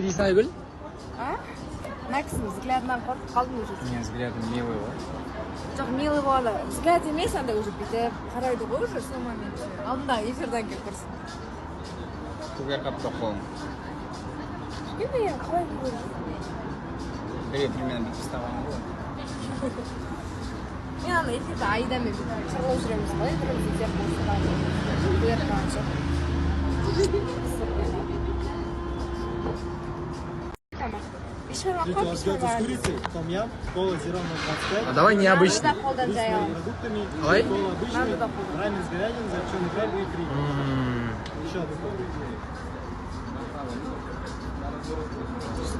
Дейсің, Айгүл? А? Мына кісінің взглядынан қорқып қалдым уже. Менің взглядым милый ғой. Жоқ, милый болғанда взгляд емес, андай уже бүйтіп қарайды ғой уже сол моментте. Алдындағы эфирден келіп тұрсың. Көгеріп қалыпты қолың. Енді енді қалай көресің? Біреу примерно бүйтіп ұстаған ғой. Мен ана эфирде Аидамен бүйтіп қырылып жүреміз ғой, біріміздің сияқты содан көгеріп қалған жоқ. Тамақ. Бешбармақ Третий қой, у вас идет с бешбармақ. Курицей, том ям, кола зеро 0,25. А давай необычный. Нанды да қолдан Рис с жай аламыз. морепродуктами, Қалай? кола обычный, Нанды да қолдан. Рамен с говядиной, запеченный краб и фри. Еще одну колу.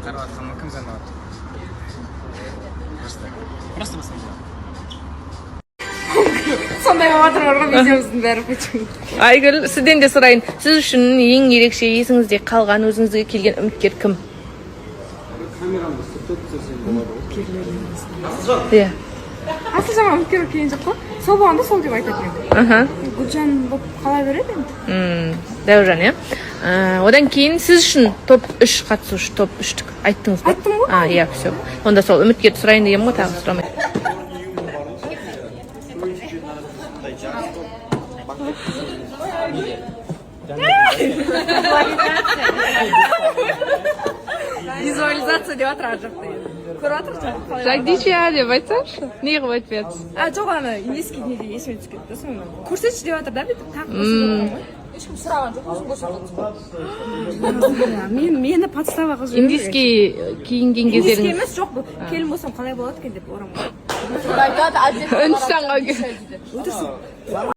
Қарап жатқанмын, кім звондап жатыр? Просто посмотри. Сондай болып жатыр ғой видеомыздың бәрі почему. Айгүл, сізден де сұрайын. Сіз үшін ең ерекше, есіңізде қалған, өзіңізге келген үміткер кім? Камерамды сүртіп түсірсең болады ғой. Иә. Асыл жаман үміткер келген жоқ қой. Сол болғанда сол деп айтатын едім. Гүлжан болып қала береді енді. Дәурен, иә. Одан кейін сіз үшін топ 3 қатысушы, топ үштік айттыңыз ба? Айттым ғой. А, иә, все. Онда сол үміткерді сұрайын дегенмін ғой, тағы сұрамай. Визуализация деп жатыр ар жақта енді. Көріп жатыр қалай. Жагдича деп айтсаңшы. Не қылып айтып жатсыз? А, жоқ, ана индийский неде есіме түсіп кетті, соны көрсетші деп жатыр да, бүйтіп тағы көрсетіп отырмын ғой. Ешкім сұраған жоқ, өзім көрсетіп. Мені подстава қылып жіберу керек. Индийский киінген Индийский кездеріңіз. емес, жоқ, бұл келін болсам қалай болады екен деп орамал. Үндістанға.